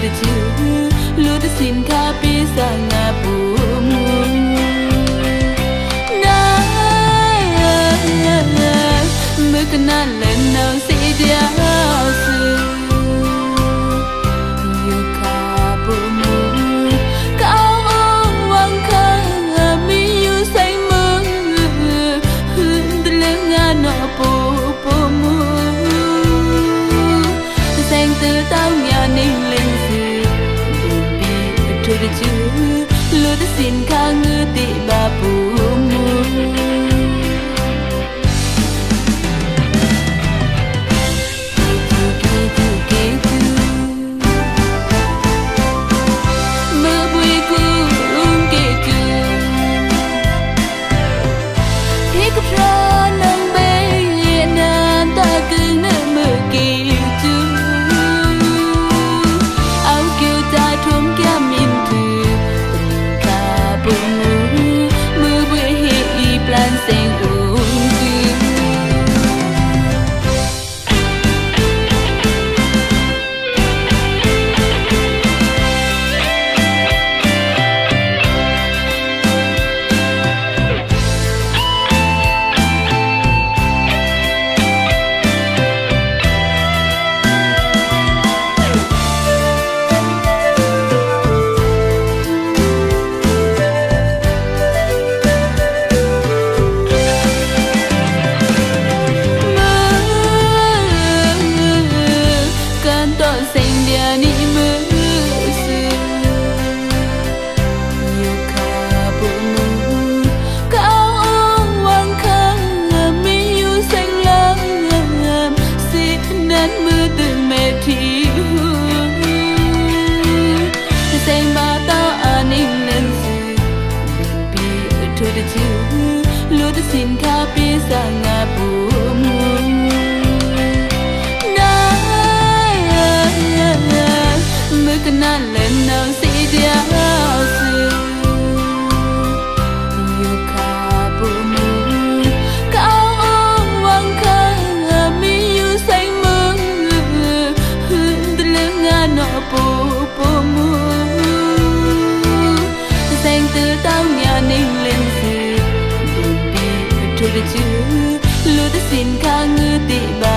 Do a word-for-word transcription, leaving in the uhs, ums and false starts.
တချူး လိုတဆင်ခါပေးစာငါပိုမို နာ မွိုးကနၣ်လဲ့နောင်သေဒျားစု ယိုခါပိုမို ကအိုဝ်ဝွံခါ မီးယူဆဲင်မွိုး ဟုတလၢငါနီပိုပိုမို သဲင်တတောင်းညါ နင်းလင်းစု ဘိုဘိအထိုးတချူး လိုတဆင်ခါငိုသေဘၣ်ပိုမို မွိုးဘွေကူက့တူ ဟေကဖြါနံဘဲ နတကုနမွိုးက့တူ အောက်ကျိုးတၢ်ထုံးကၠၢမင်းသူ ခါပိုမို မွိုးဘွေဟေအီပျၢၼ်စဲင်အိုံးကူ မွိုး ကန်းတော်စိန်ပြာနီမွိုးစု ယိုခါပိုမို ကအိုဝ်ဝွံခါ မီးယူဆဲင်လမ်း စံးနံမွိုးသူမဲထီ သဲင်ဘၣ်တၢ်အနင်းလင်းစု ဘိုဘိအထိုးတချူး လိုတဆင်ခါပေးစာငါပိုမို နာ မွိုးကနၣ်လဲ့နောင်သေဒျားစု ယိုခါပိုမို ကအိုဝ်ဝွံခါ မီးယူဆဲင်မွိုး ဟုတလၢငါနီပိုပိုမို သဲင်တတောင်းညါ နင်းလင်းစု ဘိုဘိအထိုးတချူး လိုတဆင်ခါငိုသေဘၣ်